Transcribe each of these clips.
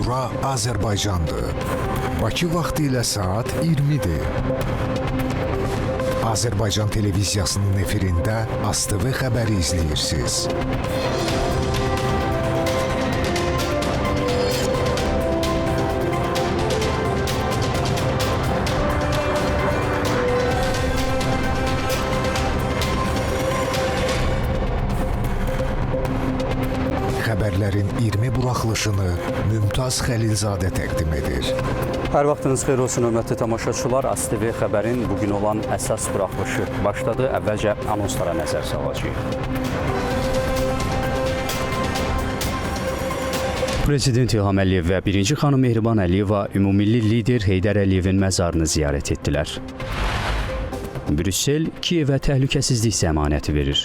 Bura Azərbaycandır. Bakı vaxtı ilə saat 20-dir. Azərbaycan televiziyasının efirində AzTV xəbəri izləyirsiniz. Xəbərlərin 20 buraxılışını Mümtaz Xəlilzadə təqdim edir. Hər vaxtınız xeyir olsun, hörmətli tamaşaçılar. AzTV xəbərin bugün olan əsas buraxılışı başladı. Əvvəlcə anonslara nəzər salacağıq. Prezident İlham Əliyev və birinci xanım Mehriban Əliyeva ümummilli lider Heydər Əliyevin məzarını ziyarət etdilər. Brüssel Kiyevə təhlükəsizlik zəmanəti verir.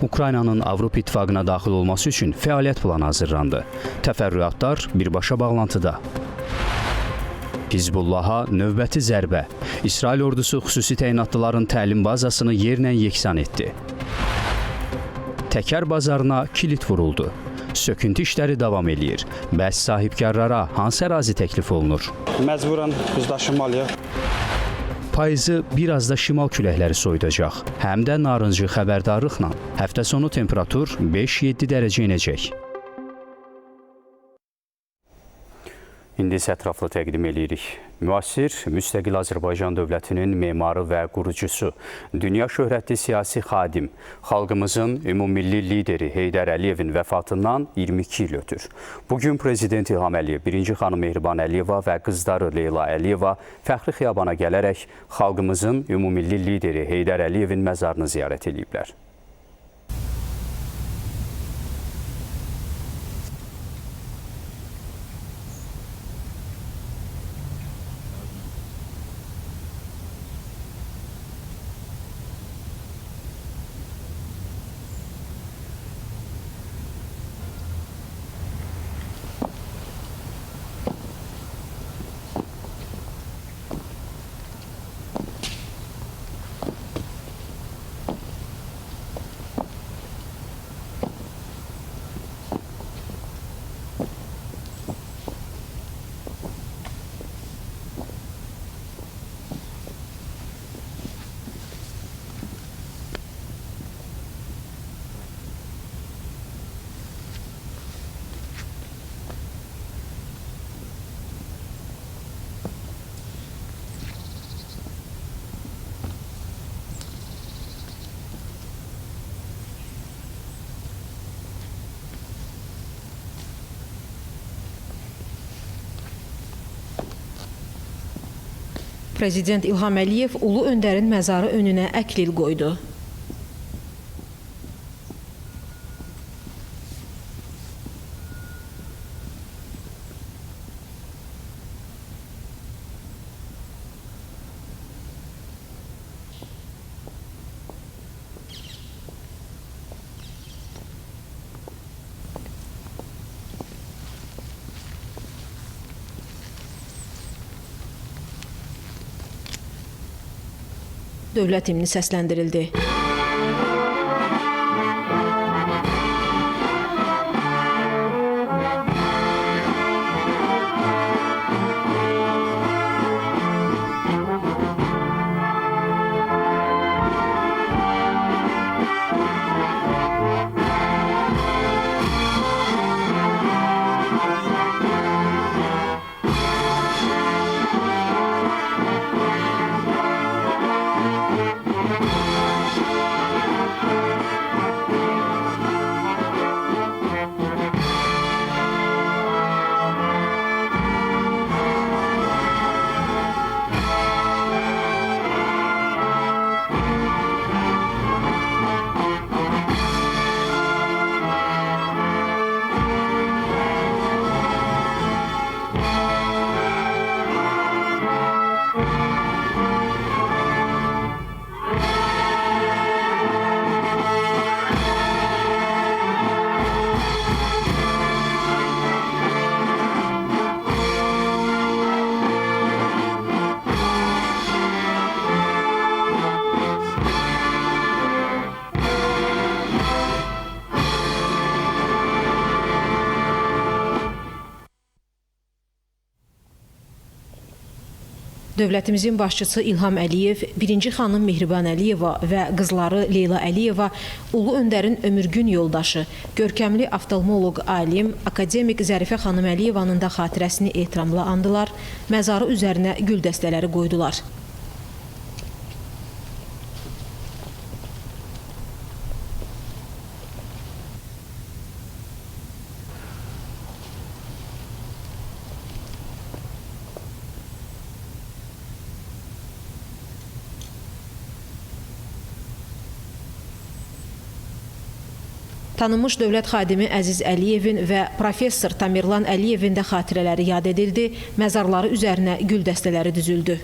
Ukraynanın Avropa İttifaqına daxil olması üçün fəaliyyət planı hazırlandı. Təfərrüatlar birbaşa bağlantıda. Hizbullaha növbəti zərbə. İsrail ordusu xüsusi təyinatlıların təlim bazasını yerlə yeksan etdi. Təkər bazarına kilit vuruldu. Söküntü işləri davam eləyir. Bəs sahibkarlara hansı ərazi təklif olunur? Məcburən biz daşınmalıyıq. Payızı biraz da şimal küləkləri soyudacaq. Həm də narıncı xəbərdarlıqla. Həftə sonu temperatur 5-7 dərəcə enəcək. İndi isə ətraflı təqdim eləyirik. Müasir, müstəqil Azərbaycan dövlətinin memarı və qurucusu, dünya şöhrətli siyasi xadim, xalqımızın ümummilli lideri Heydər Əliyevin vəfatından 22 il ötür. Bugün Prezident İlham Əliyev, birinci xanım Mehriban Əliyeva və qızları Leyla Əliyeva fəxri xiyabana gələrək xalqımızın ümummilli lideri Heydər Əliyevin məzarını ziyarət eləyiblər. Prezident İlham Əliyev Ulu Öndərin məzarı önünə əklil qoydu. Dövlət himni səsləndirildi. Dövlətimizin başçısı İlham Əliyev, birinci xanım Mehriban Əliyeva və qızları Leyla Əliyeva Ulu Öndərin ömürgün yoldaşı, görkəmli oftalmoloq alim, akademik Zərifə xanım Əliyevanın da xatirəsini ehtiramla andılar, məzarı üzərinə gül dəstələri qoydular. Tanınmış dövlət xadimi Əziz Əliyevin və professor Tamerlan Əliyevin də xatirələri yad edildi, məzarları üzərinə gül dəstələri düzüldü.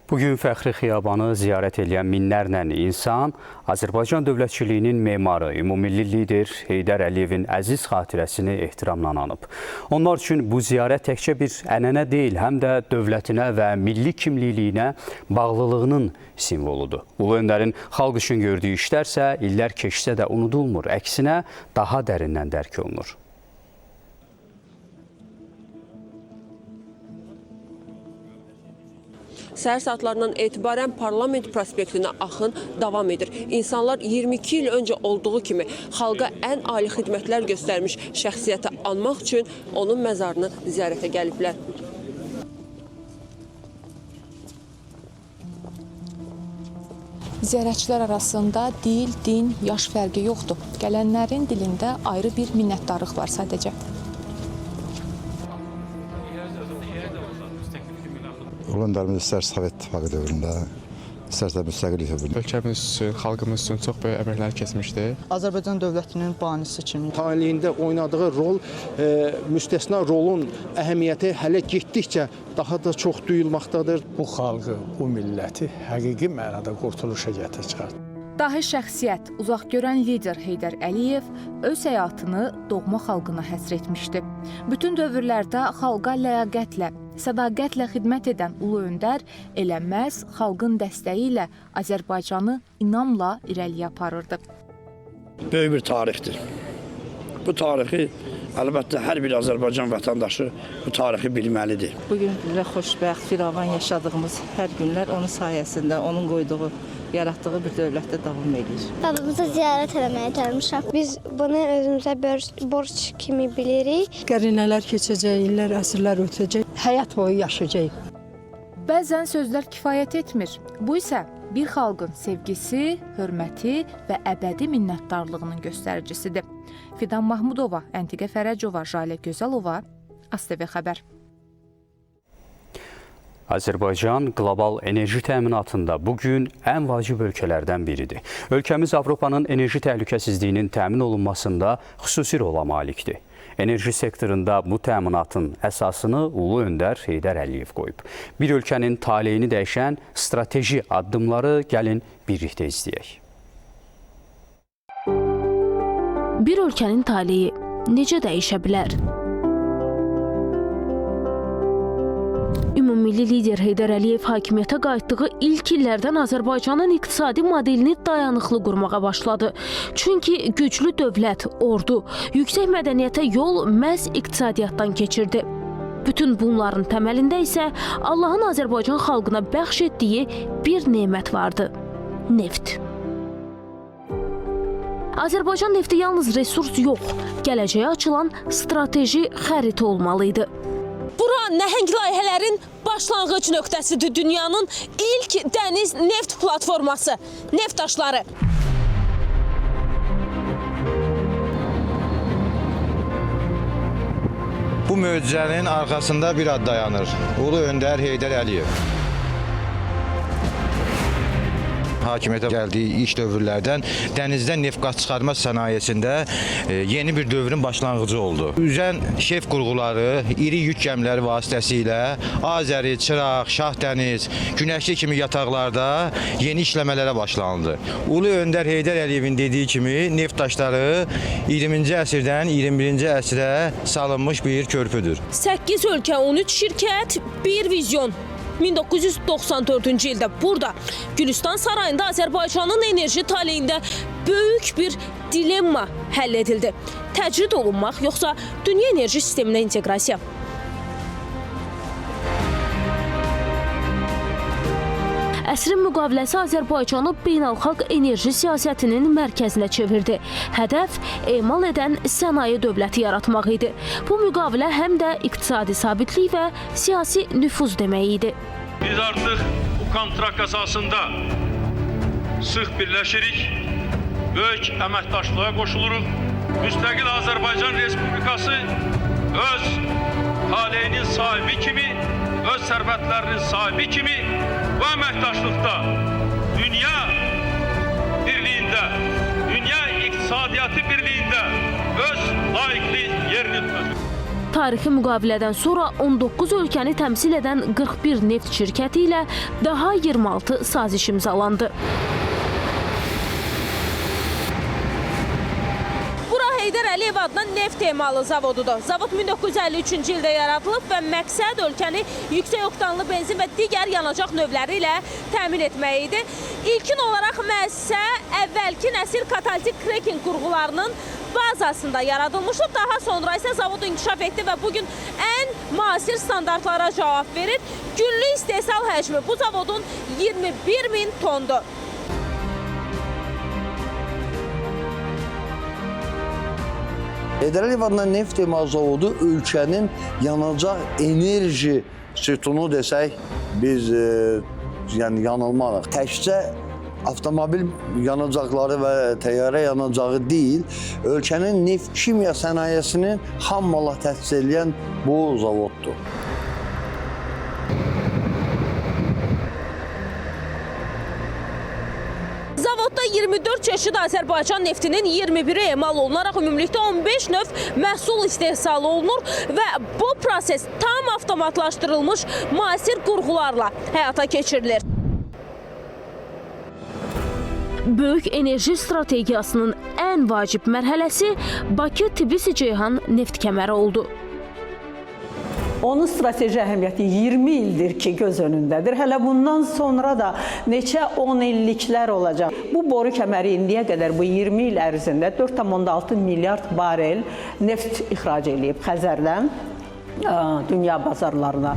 Bugün Fəxri Xiyabanı ziyarət edən minlərlə insan Azərbaycan dövlətçiliyinin memarı, ümummilli lider Heydər Əliyevin əziz xatirəsini ehtiramla anıb. Onlar üçün bu ziyarət təkcə bir ənənə deyil, həm də dövlətinə və milli kimliyinə bağlılığının simvoludur. Ulu Öndərin xalq üçün gördüyü işlərsə illər keçsə də unudulmur, əksinə daha dərindən dərk olunur. Səhər saatlarından etibarən Parlament prospektinə axın davam edir. İnsanlar 22 il öncə olduğu kimi xalqa ən ali xidmətlər göstərmiş şəxsiyyəti anmaq üçün onun məzarını ziyarətə gəliblər. Ziyarətçilər arasında dil, din, yaş fərqi yoxdur. Gələnlərin dilində ayrı bir minnətdarlıq var sadəcə. Ulu Öndərimiz istər Sovet İttifaqı dövründə, istərsə müstəqillik dövründə. Ölkəmiz üçün, xalqımız üçün çox böyük əməklər keçmişdi. Azərbaycan dövlətinin banisi kimi. Tayinliyində oynadığı rol, müstəsna rolun əhəmiyyəti hələ getdikcə daha da çox duyulmaqdadır. Bu xalqı, bu milləti həqiqi mənada qurtuluşa gətirib çıxartdı. Dahi şəxsiyyət, uzaqgörən lider Heydər Əliyev öz həyatını doğma xalqına həsr etmişdi. Bütün dövrlərdə xalqa ləyaqətlə, sədaqətlə xidmət edən Ulu Öndər elə məhz xalqın dəstəyi ilə Azərbaycanı inamla irəliyə aparırdı. Böyük bir tarixdir. Bu tarixi əlbəttə hər bir Azərbaycan vətəndaşı bu tarixi bilməlidir. Bugün belə xoşbəxt, firavan yaşadığımız hər günlər onun sayəsində, onun qoyduğu, yaratdığı bir dövlətdə davam edir. Babamızı ziyarət eləməyə gəlmişəm. Biz bunu özümüzə borc kimi bilirik. Qərinələr keçəcək, illər, əsrlər ötəcək, həyat boyu yaşayacaq. Bəzən sözlər kifayət etmir. Bu isə bir xalqın sevgisi, hörməti və əbədi minnətdarlığının göstəricisidir. Fidan Mahmudova, Əntiqə Fərəcova, Jalə Gözəlova, ASTV xəbər. Azərbaycan qlobal enerji təminatında bugün ən vacib ölkələrdən biridir. Ölkəmiz Avropanın enerji təhlükəsizliyinin təmin olunmasında xüsusi rola malikdir. Enerji sektorunda bu təminatın əsasını Ulu Öndər Heydər Əliyev qoyub. Bir ölkənin taleyini dəyişən strateji addımları gəlin birlikdə izləyək. Bir ölkənin taleyi necə dəyişə bilər? Ümummilli lider Heydər Əliyev hakimiyyətə qayıtdığı ilk illərdən Azərbaycanın iqtisadi modelini dayanıqlı qurmağa başladı. Çünki güclü dövlət, ordu, yüksək mədəniyyətə yol məhz iqtisadiyyatdan keçirdi. Bütün bunların təməlində isə Allahın Azərbaycan xalqına bəxş etdiyi bir nemət vardı – neft. Azərbaycan nefti yalnız resurs yox, gələcəyə açılan strateji xəritə olmalıydı. Bura nəhəng layihələrin başlanğıc nöqtəsidir. Dünyanın ilk dəniz neft platforması, neft daşları. Bu möcüzənin arxasında bir ad dayanır. Ulu Öndər Heydər Əliyev. hakimiyyətə gəldiyi ilk dövrlərdən dənizdən neft-qaz çıxarma sənayesində yeni bir dövrün başlanğıcı oldu. Üzən şef qurğuları, iri yük gəmiləri vasitəsilə Azəri, Çıraq, Şahdəniz, Günəşli kimi yataqlarda yeni işləmələrə başlanıldı. Ulu Öndər Heydər Əliyevin dediyi kimi neft daşları 20-ci əsrdən 21-ci əsrə salınmış bir körpüdür. 8 ölkə, 13 şirkət, bir vizyon. 1994-cü ildə burada Gülüstan Sarayında Azərbaycanın enerji taleyində böyük bir dilemma həll edildi. Təcrid olunmaq yoxsa dünya enerji sisteminə inteqrasiya? Əsrin müqaviləsi Azərbaycanı beynəlxalq enerji siyasətinin mərkəzinə çevirdi. Hədəf emal edən sənaye dövləti yaratmaq idi. Bu müqavilə həm də iqtisadi sabitlik və siyasi nüfuz demək idi. Biz artıq bu kontrakt əsasında sıx birləşirik, böyük əməkdaşlığa qoşuluruq. Müstəqil Azərbaycan Respublikası öz taleyinin sahibi kimi, öz sərvətlərinin sahibi kimi bu əməkdaşlıqda dünya birliyində, dünya iqtisadiyyatı birliyində öz layiqli yerini tutacaq. Tarixi müqavilədən sonra 19 ölkəni təmsil edən 41 neft şirkəti ilə daha 26 saziş imzalandı. Bura Heydər Əliyev adına neft emalı zavodudur. Zavod 1953-cü ildə yaradılıb və məqsəd ölkəni yüksək oktanlı benzin və digər yanacaq növləri ilə təmin etmək idi. İlkin olaraq müəssisə əvvəlki nəsil katalitik kreking qurğularının bazasında yaradılmışdı. Daha sonra isə zavod inkişaf etdi və bugün ən müasir standartlara cavab verir. Günlük istehsal həcmi bu zavodun 21 min tondur. Heydər Əliyev adına neft emalı zavodu ölkənin yanacaq enerji sütunu desək biz yəni yanılmarıq. Təkcə avtomobil yanacaqları və təyyarə yanacağı deyil, ölkənin neft kimya sənayesinin xam mala təchiz edən bu zavoddur. Zavodda 24 çeşid Azərbaycan neftinin 21-i emal olunaraq ümumilikdə 15 növ məhsul istehsal olunur və bu proses tam avtomatlaşdırılmış müasir qurğularla həyata keçirilir. Böyük enerji strategiyasının ən vacib mərhələsi Bakı-Tbilisi-Ceyhan neft kəməri oldu. Onun strateji əhəmiyyəti 20 ildir ki, göz önündədir. Hələ bundan sonra da neçə 10 illiklər olacaq. Bu boru kəməri indiyə qədər bu 20 il ərzində 4,6 milyard barel neft ixrac eləyib Xəzərdən dünya bazarlarına.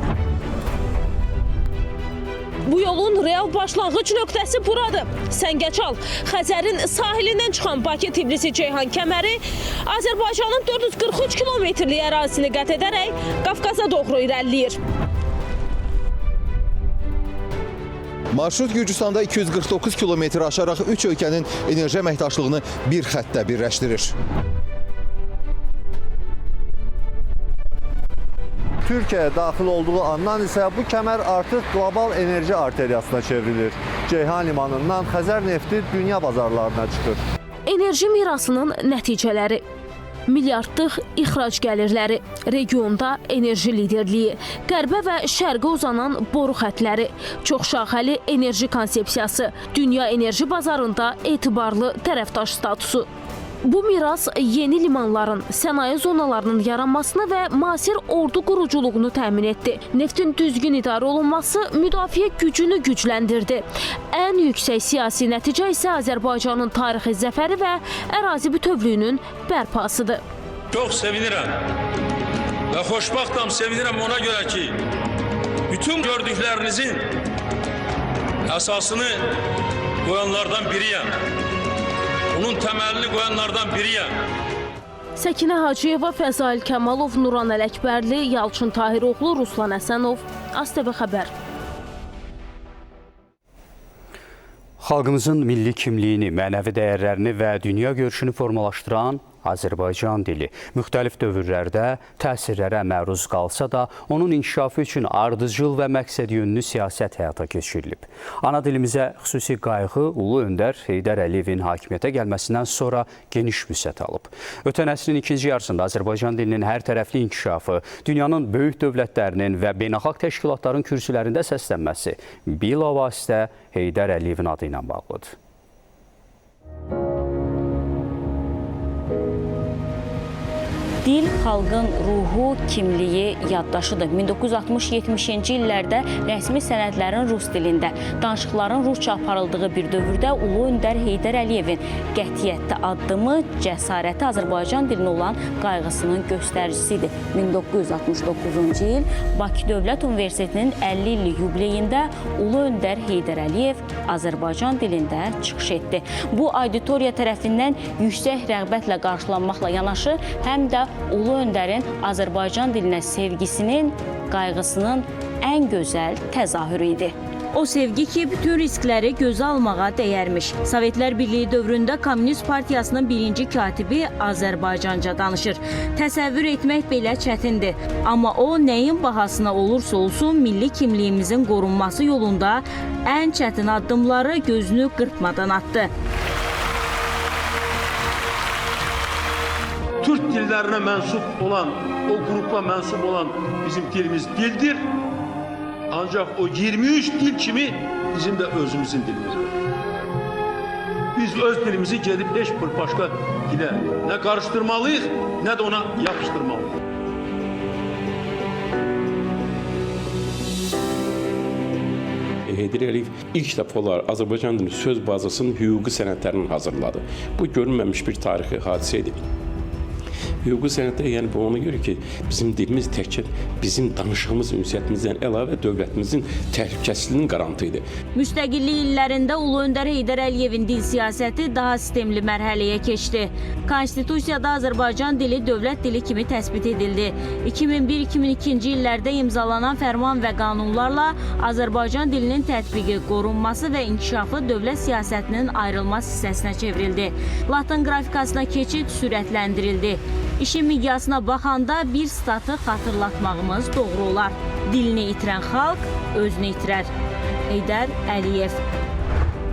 Bu yolun real başlanğıc nöqtəsi buradır. Səngəçal, Xəzərin sahilindən çıxan Bakı-Tbilisi-Ceyhan kəməri Azərbaycanın 443 kilometrlik ərazisini qət edərək Qafqaza doğru irəliləyir. Marşrut Gürcüstanda 249 kilometr aşaraq üç ölkənin enerji əməkdaşlığını bir xəttə birləşdirir. Türkiyəyə daxil olduğu andan isə bu kəmər artıq qlobal enerji arteriyasına çevrilir. Ceyhan limanından Xəzər nefti dünya bazarlarına çıxır. Enerji mirasının nəticələri, milyardlıq ixrac gəlirləri, regionda enerji liderliyi, qərbə və şərqə uzanan boru xətləri, çoxşaxəli enerji konsepsiyası, dünya enerji bazarında etibarlı tərəfdaş statusu. Bu miras yeni limanların, sənaye zonalarının yaranmasını və müasir ordu quruculuğunu təmin etdi. Neftin düzgün idarə olunması müdafiə gücünü gücləndirdi. Ən yüksək siyasi nəticə isə Azərbaycanın tarixi zəfəri və ərazi bütövlüyünün bərpasıdır. Çox sevinirəm və xoşbəxtəm, sevinirəm ona görə ki, bütün gördüklərinizin əsasını qoyanlardan biriyəm. Onun təməlini qoyanlardan biriyəm. Səkinə Hacıyeva, Fəzail Kəmalov, Nuran Ələkbərli, Yalçın Tahiroğlu, Ruslan Əsənov, ASTV Xəbər. Xalqımızın milli kimliyini, mənəvi dəyərlərini və dünya görüşünü formalaşdıran Azərbaycan dili müxtəlif dövrlərdə təsirlərə məruz qalsa da, onun inkişafı üçün ardıcıl və məqsədyönlü siyasət həyata keçirilib. Ana dilimizə xüsusi qayğı Ulu Öndər Heydər Əliyevin hakimiyyətə gəlməsindən sonra geniş vüsət alıb. Ötən əsrin ikinci yarısında Azərbaycan dilinin hər tərəfli inkişafı, dünyanın böyük dövlətlərinin və beynəlxalq təşkilatların kürsülərində səslənməsi bilavasitə Heydər Əliyevin adı ilə bağlıdır. Dil xalqın ruhu, kimliyi, yaddaşıdır. 1960-70-ci illərdə rəsmi sənədlərin rus dilində, danışıqların rusca aparıldığı bir dövrdə Ulu Öndər Heydər Əliyevin qətiyyətli addımı, cəsarəti Azərbaycan dilinə olan qayğısının göstəricisi idi. 1969-cu il Bakı Dövlət Universitetinin 50 illik yubileyində Ulu Öndər Heydər Əliyev Azərbaycan dilində çıxış etdi. Bu auditoriya tərəfindən yüksək rəğbətlə qarşılanmaqla yanaşı, həm də Ulu Öndərin Azərbaycan dilinə sevgisinin, qayğısının ən gözəl təzahürü idi. O sevgi ki, bütün riskləri gözə almağa dəyərmiş. Sovetlər Birliyi dövründə Komünist Partiyasının birinci katibi Azərbaycanca danışır. Təsəvvür etmək belə çətindir. Amma o, nəyin bahasına olursa olsun, milli kimliyimizin qorunması yolunda ən çətin addımları gözünü qırpmadan atdı. Türk dillərinə mənsub olan, o qrupa mənsub olan bizim dilimiz dildir. Ancaq o 23 dil kimi bizim də özümüzün dilimiz var. Biz öz dilimizi gedib heç bir başqa dilə nə qarışdırmalıyıq, nə də ona yapışdırmalıyıq. Heydər Əliyev ilk dəfə olaraq Azərbaycan dilinin söz bazasının hüquqi sənədlərini hazırladı. Bu görünməmiş bir tarixi hadisə idi. Hüquqi sənədlər, yəni bu ona görə ki, bizim dilimiz təkcə bizim danışığımız, ünsiyyətimizdən əlavə dövlətimizin təhlükəsizliyinin qarantı idi. Müstəqillik illərində Ulu Öndər Heydər Əliyevin dil siyasəti daha sistemli mərhələyə keçdi. Konstitusiyada Azərbaycan dili dövlət dili kimi təsbit edildi. 2001-2002-ci illərdə imzalanan fərman və qanunlarla Azərbaycan dilinin tətbiqi, qorunması və inkişafı dövlət siyasətinin ayrılmaz hissəsinə çevrildi. Latın qrafikasına keçid sürətləndirildi. İşin miqyasına baxanda bir statı xatırlatmağımız doğru olar. Dilini itirən xalq özünü itirər. Heydər Əliyev.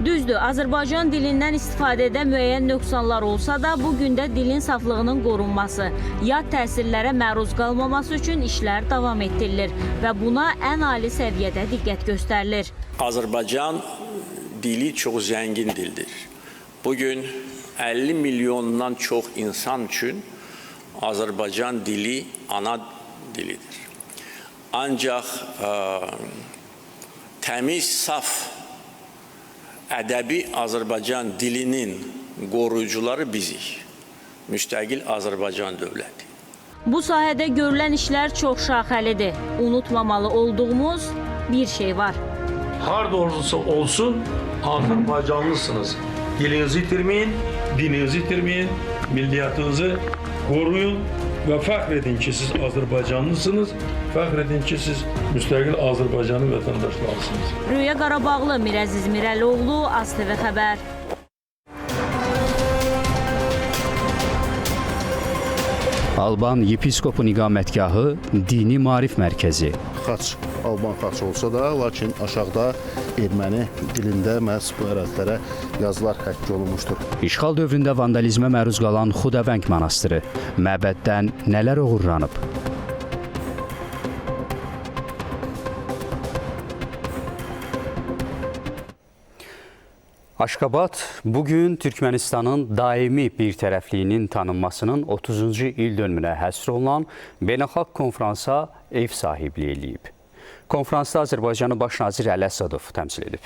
Düzdür, Azərbaycan dilindən istifadədə müəyyən nöqsanlar olsa da, bu gün də dilin saflığının qorunması, yad təsirlərə məruz qalmaması üçün işlər davam etdirilir və buna ən ali səviyyədə diqqət göstərilir. Azərbaycan dili çox zəngin dildir. Bugün 50 milyondan çox insan üçün Azərbaycan dili ana dilidir. Ancaq təmiz, saf, ədəbi Azərbaycan dilinin qoruyucuları bizik. Müstəqil Azərbaycan dövləti. Bu sahədə görülən işlər çox şaxəlidir. Unutmamalı olduğumuz bir şey var. Harda olursa olsun Azərbaycanlısınız. Dilinizi itirməyin, dininizi itirməyin, milliyyətinizi qoruyun və fəxr edin ki, siz Azərbaycanlısınız, fəxr edin ki, siz müstəqil Azərbaycanın vətəndaşlarısınız. Röya Qarabağlı, Mirəziz Mirəlioğlu, AzTV Xəbər. Alban yepiskopun iqamətgahı Dini Maarif Mərkəzi. Xaç, Alban xaçı olsa da, lakin aşağıda erməni dilində məhz bu ərazilərə yazılar həkk olunmuşdur. İşğal dövründə vandalizmə məruz qalan Xudavəng monastırı məbəddən nələr oğurlanıb? Aşqabad bugün Türkmənistanın daimi bir tərəfliyinin tanınmasının 30-cu il dönümünə həsr olunan beynəlxalq konfransa ev sahibliyi eləyib. Konfransda Azərbaycanı Baş nazir Əli Əsədov təmsil edib.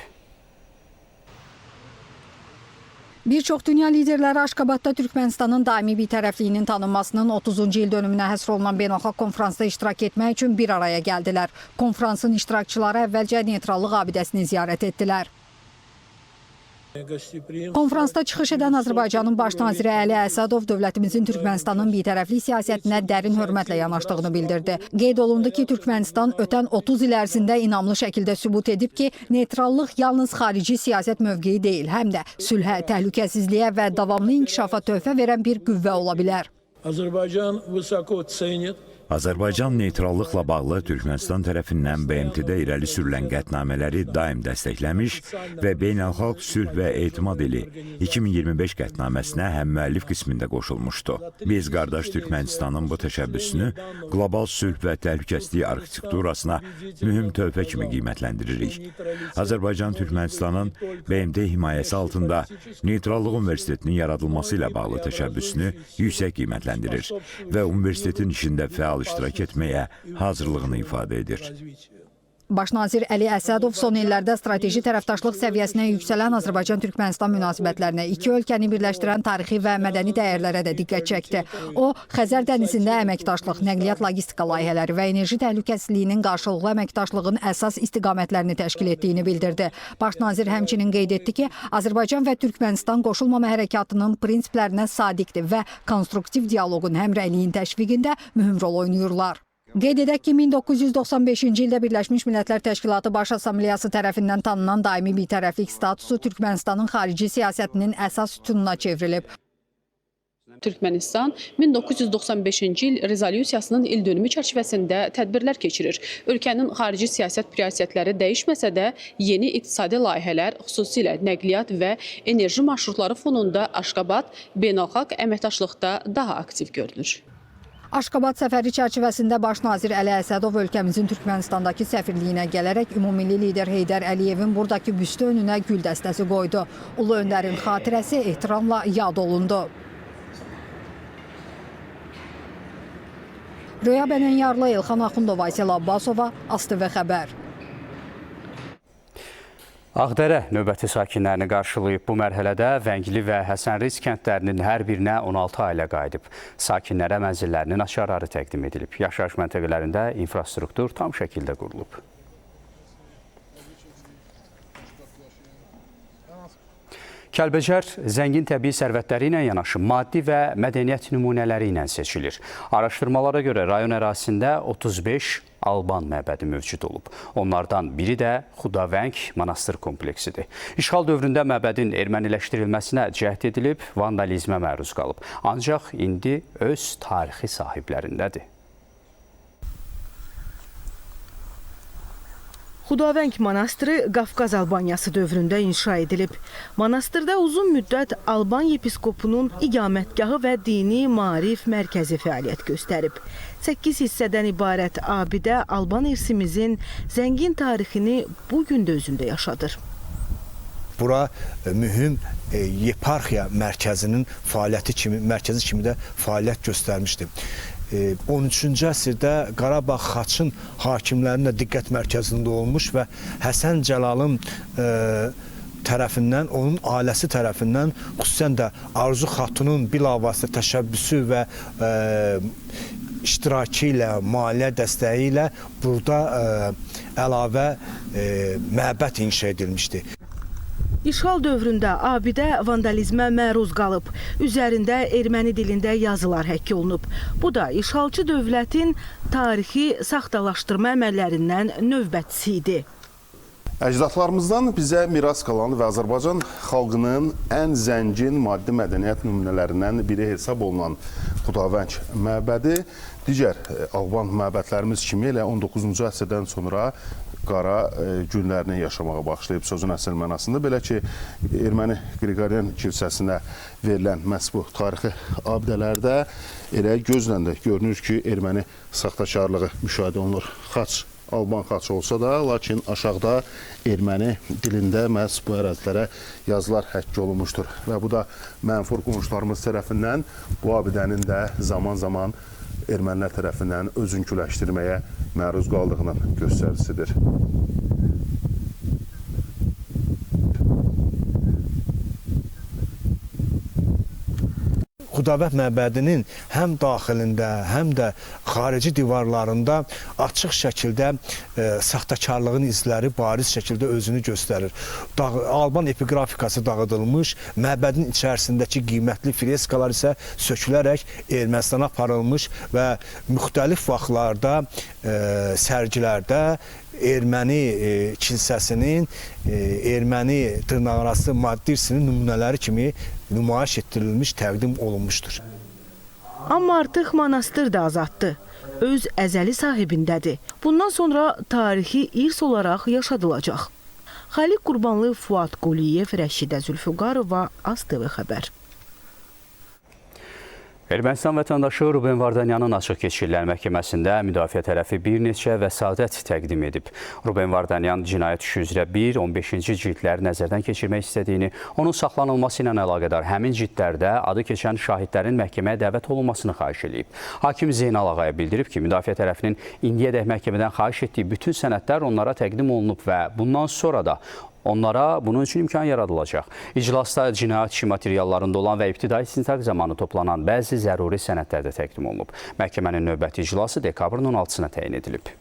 Bir çox dünya liderləri Aşqabadda Türkmənistanın daimi bir tərəfliyinin tanınmasının 30-cu il dönümünə həsr olunan beynəlxalq konfransda iştirak etmək üçün bir araya gəldilər. Konfransın iştirakçıları əvvəlcə neytrallıq abidəsini ziyarət etdilər. Konfransda çıxış edən Azərbaycanın baş naziri Əli Əsədov dövlətimizin Türkmənistanın bitərəflik siyasətinə dərin hörmətlə yanaşdığını bildirdi. Qeyd olundu ki, Türkmənistan ötən 30 il ərzində inamlı şəkildə sübut edib ki, neytrallıq yalnız xarici siyasət mövqeyi deyil, həm də sülhə, təhlükəsizliyə və davamlı inkişafa töhfə verən bir qüvvə ola bilər. Azərbaycan vысоко ценит Azərbaycan neytrallıqla bağlı Türkmənistan tərəfindən BMT-də irəli sürülən qətnamələri daim dəstəkləmiş və Beynəlxalq Sülh və Etimad ili 2025 qətnaməsinə həm müəllif qismində qoşulmuşdu. Biz qardaş Türkmənistanın bu təşəbbüsünü qlobal sülh və təhlükəsizlik arxitekturasına mühüm töhfə kimi qiymətləndiririk. Azərbaycan Türkmənistanın BMT himayəsi altında Neytrallıq Universitetinin yaradılması ilə bağlı təşəbbüsünü yüksək qiymətləndirir və universitetin işində fəal iştirak etməyə hazırlığını ifadə edir. Baş nazir Əli Əsədov son illərdə strateji tərəfdaşlıq səviyyəsinə yüksələn Azərbaycan-Türkmənistan münasibətlərinə, iki ölkəni birləşdirən tarixi və mədəni dəyərlərə də diqqət çəkdi. O, Xəzər dənizində əməkdaşlıq, nəqliyyat logistika layihələri və enerji təhlükəsizliyinin qarşılıqlı əməkdaşlığın əsas istiqamətlərini təşkil etdiyini bildirdi. Baş nazir həmçinin qeyd etdi ki, Azərbaycan və Türkmənistan qoşulmama hərəkatının prinsiplərinə sadiqdir və konstruktiv dialoqun həmrəyliyin təşviqində mühüm rol oynayırlar. Qeyd edək ki, 1995-ci ildə Birləşmiş Millətlər Təşkilatı Baş Assambleyası tərəfindən tanınan daimi bitərəflik statusu Türkmənistanın xarici siyasətinin əsas sütununa çevrilib. Türkmənistan 1995-ci il rezolyusiyasının ildönümü çərçivəsində tədbirlər keçirir. Ölkənin xarici siyasət prioritetləri dəyişməsə də yeni iqtisadi layihələr, xüsusilə nəqliyyat və enerji marşrutları fonunda Aşqabad beynəlxalq əməkdaşlıqda daha aktiv görünür. Aşqabad səfəri çərçivəsində Baş nazir Əli Əsədov ölkəmizin Türkmənistandakı səfirliyinə gələrək ümummilli lider Heydər Əliyevin buradakı büstü önünə gül dəstəsi qoydu. Ulu öndərin xatirəsi ehtiramla yad olundu. Röya Bənənyarlı, Elxan Axundov, Aysel Abbasova, ASTV Xəbər. Ağdərə növbəti sakinlərini qarşılayıb. Bu mərhələdə Vəngli və Həsənriz kəndlərinin hər birinə 16 ailə qayıdıb. Sakinlərə mənzillərinin açarları təqdim edilib. Yaşayış məntəqələrində infrastruktur tam şəkildə qurulub. Kəlbəcər zəngin təbii sərvətləri ilə yanaşı maddi və mədəniyyət nümunələri ilə seçilir. Araşdırmalara görə rayon ərazisində 35 Alban məbədi mövcud olub. Onlardan biri də Xudavəng monastır kompleksidir. İşğal dövründə məbədin erməniləşdirilməsinə cəhd edilib, vandalizmə məruz qalıb. Ancaq indi öz tarixi sahiblərindədir. Xudavəng monastırı Qafqaz Albaniyası dövründə inşa edilib. Monastırda uzun müddət Alban yepiskopunun iqamətgahı və dini maarif mərkəzi fəaliyyət göstərib. 8 hissədən ibarət abidə Alban irsimizin zəngin tarixini bu gün də özündə yaşadır. Bura mühüm yeparxiya mərkəzinin fəaliyyəti kimi, mərkəzi kimi də fəaliyyət göstərmişdi. 13-cü əsrdə Qarabağ Xaçın hakimlərinin də diqqət mərkəzində olmuş və Həsən Cəlalın tərəfindən, onun ailəsi tərəfindən, xüsusən də Arzu Xatunun bilavasitə təşəbbüsü və iştirakı ilə, maliyyə dəstəyi ilə burada əlavə məbəd inşa edilmişdi. İşğal dövründə abidə vandalizmə məruz qalıb. Üzərində erməni dilində yazılar həkk olunub. Bu da işğalçı dövlətin tarixi saxtalaşdırma əməllərindən növbətçisi idi. Əcdadlarımızdan bizə miras qalan və Azərbaycan xalqının ən zəngin maddi mədəniyyət nümunələrindən biri hesab olunan Xudavəng məbədi digər Alban məbədlərimiz kimi elə 19-cu əsrdən sonra qara günlərini yaşamağa başlayıb sözün əsl mənasında. Belə ki, Erməni Qriqoryan kilsəsinə verilən məhz bu tarixi abidələrdə elə gözlə də görünür ki, erməni saxtakarlığı müşahidə olunur. Xaç, Alban xaçı olsa da, lakin aşağıda erməni dilində məhz bu ərazilərə yazılar həkk olunmuşdur. Və bu da mənfur qonşularımız tərəfindən bu abidənin də zaman-zaman ermənilər tərəfindən özünküləşdirməyə məruz qaldığının göstəricisidir. Xudavənd məbədinin həm daxilində, həm də xarici divarlarında açıq şəkildə saxtakarlığın izləri bariz şəkildə özünü göstərir. Alban epiqrafikası dağıdılmış, məbədin içərisindəki qiymətli freskalar isə sökülərək Ermənistana aparılmış və müxtəlif vaxtlarda sərgilərdə erməni kilsəsinin, erməni dırnaqarası maddirsinin nümunələri kimi nümayiş etdirilmiş, təqdim olunmuşdur. Amma artıq monastır da azaddır. Öz əzəli sahibindədir. Bundan sonra tarixi irs olaraq yaşadılacaq. Xaliq Qurbanlı, Fuad Quliyev, Rəşidə Zülfüqarova, AzTV xəbər. Ermənistan vətəndaşı Ruben Vardanyanın açıq keçirilən məhkəməsində müdafiə tərəfi bir neçə vəsadət təqdim edib. Ruben Vardanyan cinayət işi üzrə 1, 15-ci cildləri nəzərdən keçirmək istədiyini, onun saxlanılması ilə əlaqədar həmin cildlərdə adı keçən şahidlərin məhkəməyə dəvət olunmasını xahiş edib. Hakim Zeynal Ağayev bildirib ki, müdafiə tərəfinin indiyədək məhkəmədən xahiş etdiyi bütün sənədlər onlara təqdim olunub və bundan sonra da onlara bunun üçün imkan yaradılacaq. İclasda cinayət işi materiallarında olan və ibtidai istintaq zamanı toplanan bəzi zəruri sənədlər də təqdim olunub. Məhkəmənin növbəti iclası dekabrın 16-sına təyin edilib.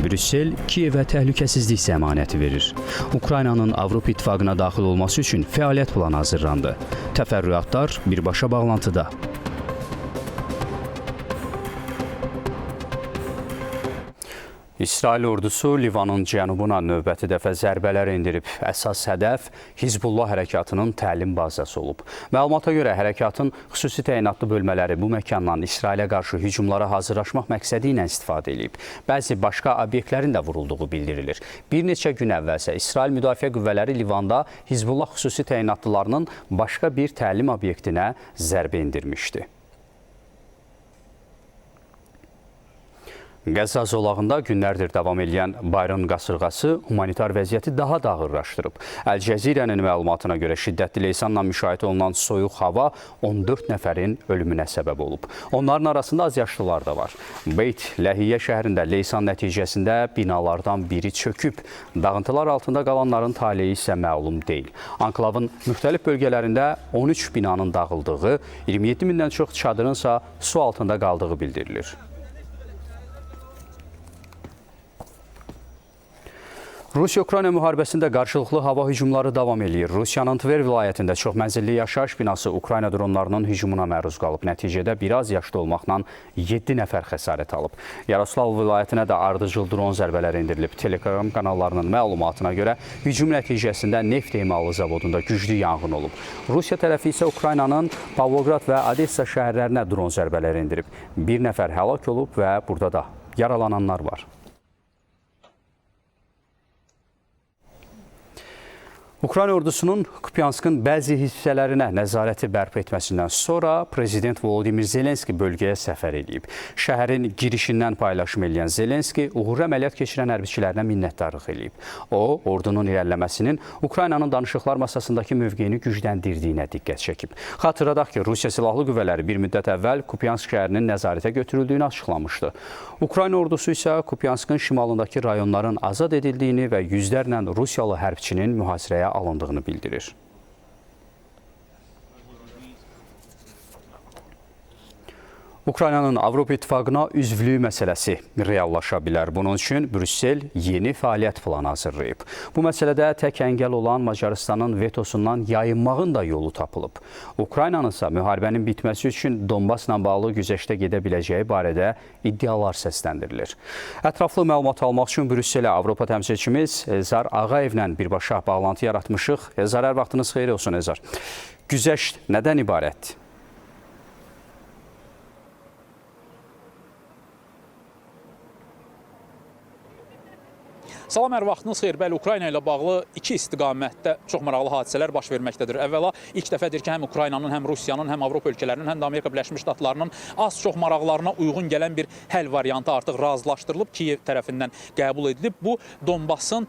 Brüssel Kiyevə təhlükəsizlik zəmanəti verir. Ukraynanın Avropa İttifaqına daxil olması üçün fəaliyyət planı hazırlandı. Təfərrüatlar birbaşa bağlantıda. İsrail ordusu Livanın cənubuna növbəti dəfə zərbələr endirib. Əsas hədəf Hizbullah hərəkatının təlim bazası olub. Məlumata görə hərəkatın xüsusi təyinatlı bölmələri bu məkandan İsrailə qarşı hücumlara hazırlaşmaq məqsədi ilə istifadə edib. Bəzi başqa obyektlərin də vurulduğu bildirilir. Bir neçə gün əvvəlsə İsrail müdafiə qüvvələri Livanda Hizbullah xüsusi təyinatlılarının başqa bir təlim obyektinə zərbə endirmişdi. Qəzza zolağında günlərdir davam edən Bayron qasırğası humanitar vəziyyəti daha da ağırlaşdırıb. Əl-Cəzirənin məlumatına görə şiddətli leysanla müşayiət olunan soyuq hava 14 nəfərin ölümünə səbəb olub. Onların arasında az yaşlılar da var. Beyt Ləhiyyə şəhərində leysan nəticəsində binalardan biri çöküb. Dağıntılar altında qalanların taleyi isə məlum deyil. Anklavın müxtəlif bölgələrində 13 binanın dağıldığı, 27 mindən çox çadırınsa su altında qaldığı bildirilir. Rusiya-Ukrayna müharibəsində qarşılıqlı hava hücumları davam eləyir. Rusiyanın Tver vilayətində çoxmənzilli yaşayış binası Ukrayna dronlarının hücumuna məruz qalıb. Nəticədə biraz yaşlı olmaqla 7 nəfər xəsarət alıb. Yaroslav vilayətinə də ardıcıl dron zərbələri endirilib. Telegram kanallarının məlumatına görə hücum nəticəsində neft emalı zavodunda güclü yanğın olub. Rusiya tərəfi isə Ukraynanın Pavlograd və Odessa şəhərlərinə dron zərbələri endirib. Bir nəfər həlak olub və burada da yaralananlar var. Ukrayna ordusunun Kupyanskın bəzi hissələrinə nəzarəti bərpa etməsindən sonra Prezident Volodimir Zelenski bölgəyə səfər edib. Şəhərin girişindən paylaşım edən Zelenski uğurlu əməliyyat keçirən hərbiçilərinə minnətdarlıq eləyib. O, ordunun irəliləməsinin Ukraynanın danışıqlar masasındakı mövqeyini gücləndirdiyinə diqqət çəkib. Xatırladaq ki, Rusiya Silahlı Qüvvələri bir müddət əvvəl Kupyansk şəhərinin nəzarətə götürüldüyünü açıqlamışdı. Ukrayna ordusu isə Kupyanskın şimalındakı rayonların azad edildiyini və yüzlərlə Rusiyalı hərbçinin mühasirəyə alındığını bildirir. Ukraynanın Avropa İttifaqına üzvlüyü məsələsi reallaşa bilər. Bunun üçün Brüssel yeni fəaliyyət planı hazırlayıb. Bu məsələdə tək əngəl olan Macarıstanın vetosundan yayınmağın da yolu tapılıb. Ukraynanın isə müharibənin bitməsi üçün Donbasla bağlı güzəştə gedə biləcəyi barədə iddialar səsləndirilir. Ətraflı məlumat almaq üçün Brüsselə Avropa təmsilçimiz Elzar Ağayevlə birbaşa bağlantı yaratmışıq. Elzar, hər vaxtınız xeyir olsun Elzar. Güzəşt nədən ibarətdir? Salam, hər vaxtınız xeyir. Bəli, Ukrayna ilə bağlı iki istiqamətdə çox maraqlı hadisələr baş verməkdədir. Əvvəla, ilk dəfədir ki, həm Ukraynanın, həm Rusiyanın, həm Avropa ölkələrinin, həm də Amerika Birləşmiş Ştatlarının az-çox maraqlarına uyğun gələn bir həll variantı artıq razılaşdırılıb, Kiyev tərəfindən qəbul edilib. Bu, Donbasın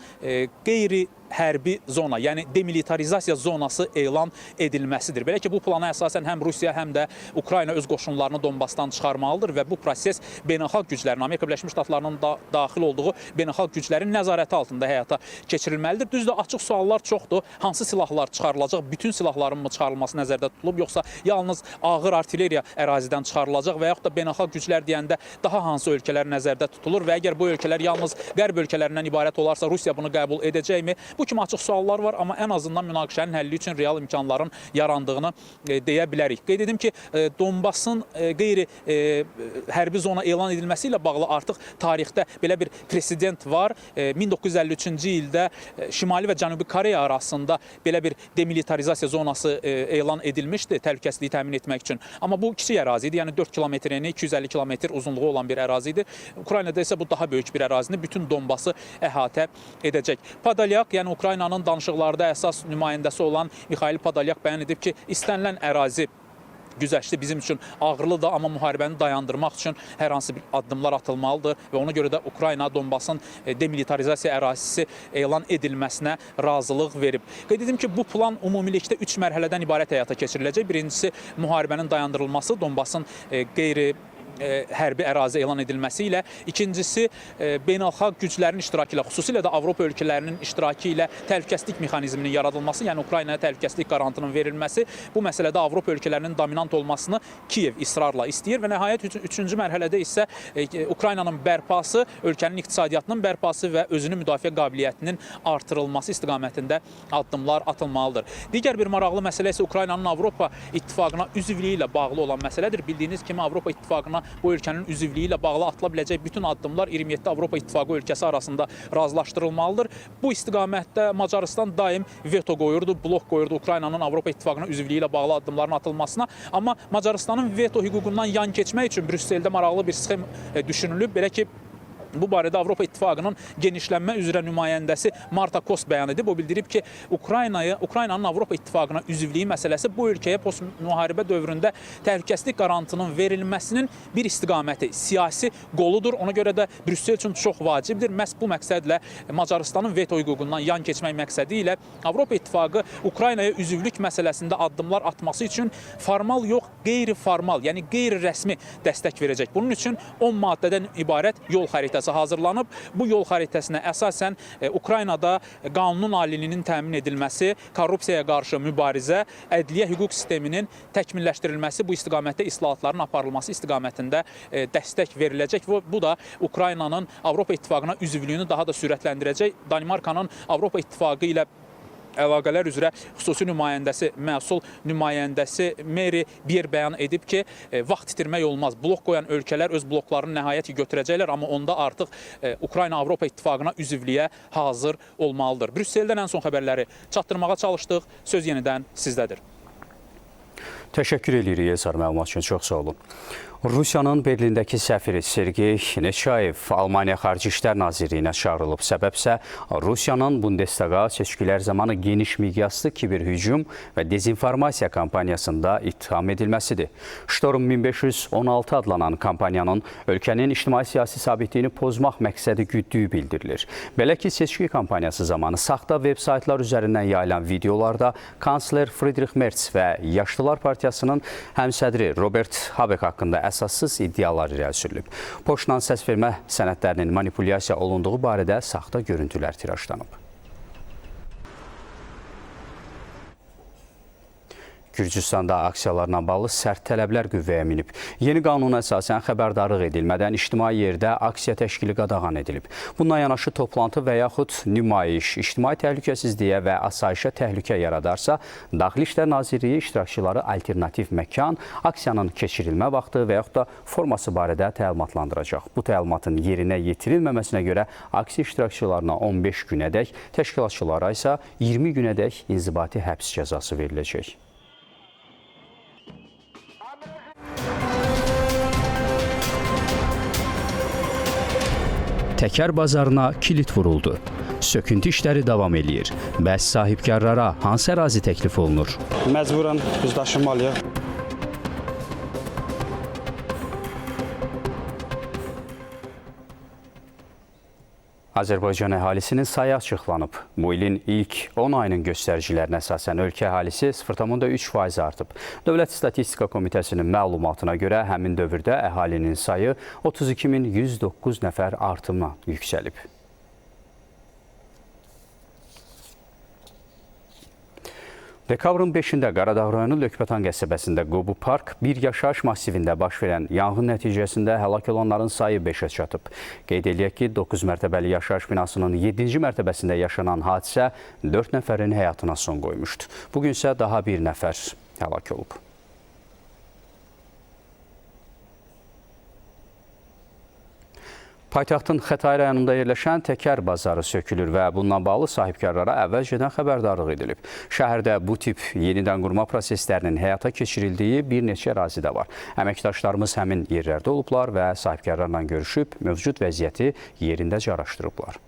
qeyri qeyri-hərbi zona, yəni demilitarizasiya zonası elan edilməsidir. Belə ki, bu plana əsasən həm Rusiya, həm də Ukrayna öz qoşunlarını Donbasdan çıxarmalıdır və bu proses beynəlxalq güclərin, Amerika Birləşmiş Ştatlarının da daxil olduğu beynəlxalq güclərin nəzarəti altında həyata keçirilməlidir. Düzdür, açıq suallar çoxdur. Hansı silahlar çıxarılacaq? Bütün silahların mı çıxarılması nəzərdə tutulub, yoxsa yalnız ağır artilleriya ərazidən çıxarılacaq və yaxud da beynəlxalq güclər deyəndə daha hansı ölkələr nəzərdə tutulur və əgər bu ölkələr yalnız qərb ölkələrindən ibarət olarsa, Rusiya bunu qəbul edəcəkmi? Bu kimi açıq suallar var, amma ən azından münaqişənin həlli üçün real imkanların yarandığını deyə bilərik. Qeyd edim ki, Donbasın qeyri-hərbi zona elan edilməsi ilə bağlı artıq tarixdə belə bir president var. 1953-cü ildə Şimali və Cənubi Koreya arasında belə bir demilitarizasiya zonası elan edilmişdi təhlükəsizliyi təmin etmək üçün. Amma bu kiçik ərazi idi, yəni 4 kilometr eni, 250 kilometr uzunluğu olan bir ərazi idi. Ukraynada isə bu daha böyük bir ərazini, bütün Donbası əhatə edəcək. Podolyak, yəni Ukraynanın danışıqlarda əsas nümayəndəsi olan Mixail Podolyak bəyan edib ki, istənilən ərazi güzəşti bizim üçün ağırlıdır, amma müharibəni dayandırmaq üçün hər hansı bir addımlar atılmalıdır və ona görə də Ukrayna Donbasın demilitarizasiya ərazisi elan edilməsinə razılıq verib. Qeyd edim ki, bu plan ümumilikdə 3 mərhələdən ibarət həyata keçiriləcək. Birincisi, müharibənin dayandırılması, Donbasın qeyri hərbi ərazi elan edilməsi ilə, ikincisi beynəlxalq güclərin iştirakı ilə, xüsusilə də Avropa ölkələrinin iştirakı ilə təhlükəsizlik mexanizminin yaradılması, yəni Ukraynaya təhlükəsizlik qarantının verilməsi, bu məsələdə Avropa ölkələrinin dominant olmasını Kiyev israrla istəyir və nəhayət üçüncü mərhələdə isə Ukraynanın bərpası, ölkənin iqtisadiyyatının bərpası və özünü müdafiə qabiliyyətinin artırılması istiqamətində addımlar atılmalıdır. Digər bir maraqlı məsələ isə Ukraynanın Avropa İttifaqına üzvlüyü ilə bağlı olan məsələdir. Bildiyiniz kimi Avropa İttifaqına bu ölkənin üzvlüyü ilə bağlı atıla biləcək bütün addımlar 27 Avropa İttifaqı ölkəsi arasında razılaşdırılmalıdır. Bu istiqamətdə Macarıstan daim veto qoyurdu, blok qoyurdu Ukraynanın Avropa İttifaqına üzvlüyü ilə bağlı addımların atılmasına. Amma Macarıstanın veto hüququndan yan keçmək üçün Brüsseldə maraqlı bir sxem düşünülüb. Belə ki, bu barədə Avropa İttifaqının genişlənmə üzrə nümayəndəsi Marta Kos bəyan edib. O bildirib ki, Ukraynanın Avropa İttifaqına üzvlüyü məsələsi bu ölkəyə post-müharibə dövründə təhlükəsizlik qarantının verilməsinin bir istiqaməti, siyasi qoludur. Ona görə də Brüssel üçün çox vacibdir. Məhz bu məqsədlə Macarıstanın veto hüququndan yan keçmək məqsədi ilə Avropa İttifaqı Ukraynaya üzvlük məsələsində addımlar atması üçün formal yox, qeyri-formal, yəni qeyri-rəsmi dəstək verəcək. Bunun üçün 10 maddədən ibarət yol xəritəsi hazırlanıb. Bu yol xəritəsinə əsasən Ukraynada qanunun aliliyinin təmin edilməsi, korrupsiyaya qarşı mübarizə, ədliyyə hüquq sisteminin təkmilləşdirilməsi, bu istiqamətdə islahatların aparılması istiqamətində dəstək veriləcək və bu da Ukraynanın Avropa İttifaqına üzvlüyünü daha da sürətləndirəcək. Danimarkanın Avropa İttifaqı ilə əlaqələr üzrə xüsusi nümayəndəsi, məsul nümayəndəsi Mary Bier bəyan edib ki, vaxt itirmək olmaz. Blok qoyan ölkələr öz bloklarını nəhayət ki götürəcəklər, amma onda artıq Ukrayna Avropa İttifaqına üzvlüyə hazır olmalıdır. Brüsseldən ən son xəbərləri çatdırmağa çalışdıq. Söz yenidən sizdədir. Təşəkkür edirik Elzar, məlumat üçün çox sağ olun. Rusiyanın Berlindəki səfiri Sergey Neçayev Almaniya Xarici İşlər Nazirliyinə çağırılıb. Səbəb isə Rusiyanın Bundestaga seçkilər zamanı geniş miqyaslı kiberhücum və dezinformasiya kampaniyasında ittiham edilməsidir. Storm 1516 adlanan kampaniyanın ölkənin ictimai-siyasi sabitliyini pozmaq məqsədi güddüyü bildirilir. Belə ki, seçki kampaniyası zamanı saxta veb-saytlar üzərindən yayılan videolarda kansler Friedrich Merz və Yaşlılar Partiyasının həmsədri Robert Habeck haqqında əsassız iddialar irəli sürülüb. Poçtla səs vermə sənədlərinin manipulyasiya olunduğu barədə saxta görüntülər tirajlanıb. Gürcüstanda aksiyalarla bağlı sərt tələblər qüvvəyə minib. Yeni qanuna əsasən xəbərdarlıq edilmədən ictimai yerdə aksiya təşkili qadağan edilib. Bundan yanaşı toplantı və yaxud nümayiş ictimai təhlükəsizliyə və asayişə təhlükə yaradarsa, Daxili İşlər Nazirliyi iştirakçıları alternativ məkan, aksiyanın keçirilmə vaxtı və yaxud da forması barədə təlimatlandıracaq. Bu təlimatın yerinə yetirilməməsinə görə aksiya iştirakçılarına 15 günədək, təşkilatçılara isə 20 günədək inzibati həbs cəzası veriləcək. Təkər bazarına kilit vuruldu. Söküntü işləri davam eləyir. Bəs sahibkarlara hansı ərazi təklif olunur? Məcburən biz daşınmalıyıq. Azərbaycan əhalisinin sayı açıqlanıb. Bu ilin ilk 10 ayının göstəricilərinə əsasən ölkə əhalisi 0,3% artıb. Dövlət Statistika Komitəsinin məlumatına görə həmin dövrdə əhalinin sayı 32.109 nəfər artımla yüksəlib. Dekabrın 5-də Qaradağ rayonu Lökbatan qəsəbəsində Qobu Park bir yaşayış massivində baş verən yanğın nəticəsində həlak olanların sayı 5-ə çatıb. Qeyd eləyək ki, 9 mərtəbəli yaşayış binasının 7-ci mərtəbəsində yaşanan hadisə 4 nəfərin həyatına son qoymuşdu. Bugün isə daha bir nəfər həlak olub. Paytaxtın Xətai rayonunda yerləşən Təkər bazarı sökülür və bununla bağlı sahibkarlara əvvəlcədən xəbərdarlıq edilib. Şəhərdə bu tip yenidən qurma proseslərinin həyata keçirildiyi bir neçə ərazi də var. Əməkdaşlarımız həmin yerlərdə olublar və sahibkarlarla görüşüb mövcud vəziyyəti yerindəcə araşdırıblar.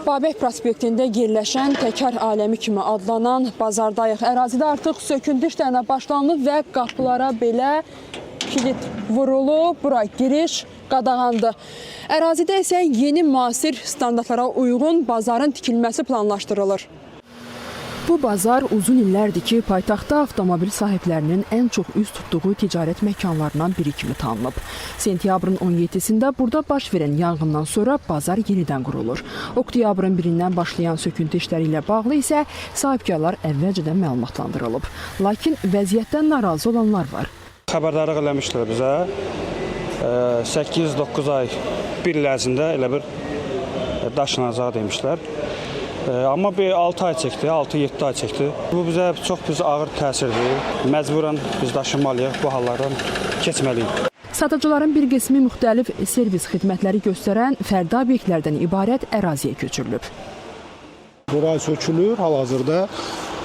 Babək prospektində yerləşən Təkər aləmi kimi adlanan bazardayıq. Ərazidə artıq söküntü işlərinə başlanılıb və qapılara belə kilit vurulub. Bura giriş qadağandır. Ərazidə isə yeni müasir standartlara uyğun bazarın tikilməsi planlaşdırılır. Bu bazar uzun illərdir ki, paytaxtda avtomobil sahiblərinin ən çox üz tutduğu ticarət məkanlarından biri kimi tanınıb. Sentyabrın 17-sində burada baş verən yanğından sonra bazar yenidən qurulur. Oktyabrın 1-dən başlayan söküntü işləri ilə bağlı isə sahibkarlar əvvəlcədən məlumatlandırılıb. Lakin vəziyyətdən narazı olanlar var. Xəbərdarlıq eləmişdilər bizə. 8-9 ay bir il ərzində elə bir daşınacaq demişlər. Amma bir 6 ay çəkdi, 6-7 ay çəkdi. Bu bizə çox pis ağır təsirdir. Məcburən biz daşınmalıyıq, bu hallardan keçməliyik. Satıcıların bir qismi müxtəlif servis xidmətləri göstərən fərdi obyektlərdən ibarət əraziyə köçürülüb. Bura sökülür, hal-hazırda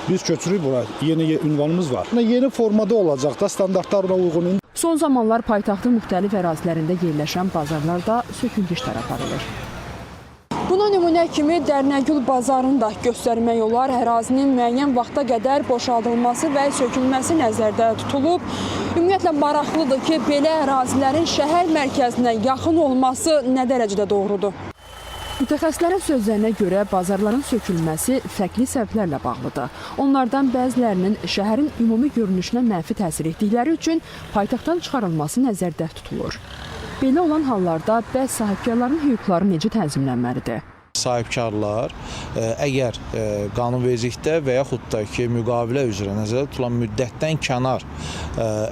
biz köçürük bura. Yeni ünvanımız var. Yeni formada olacaq da, standartlarla uyğun. Son zamanlar paytaxtın müxtəlif ərazilərində yerləşən bazarlarda söküntü işləri aparılır. Buna nümunə kimi Dərnəgül bazarını da göstərmək olar. Ərazinin müəyyən vaxta qədər boşaldılması və sökülməsi nəzərdə tutulub. Ümumiyyətlə maraqlıdır ki, belə ərazilərin şəhər mərkəzinə yaxın olması nə dərəcədə doğrudur? Mütəxəssislərin sözlərinə görə bazarların sökülməsi fərqli səbəblərlə bağlıdır. Onlardan bəzilərinin şəhərin ümumi görünüşünə mənfi təsir etdikləri üçün paytaxtdan çıxarılması nəzərdə tutulur. Belə olan hallarda bəs sahibkarların hüquqları necə tənzimlənməlidir? Sahibkarlar əgər qanunvericilikdə və yaxud da ki, müqavilə üzrə nəzərdə tutulan müddətdən kənar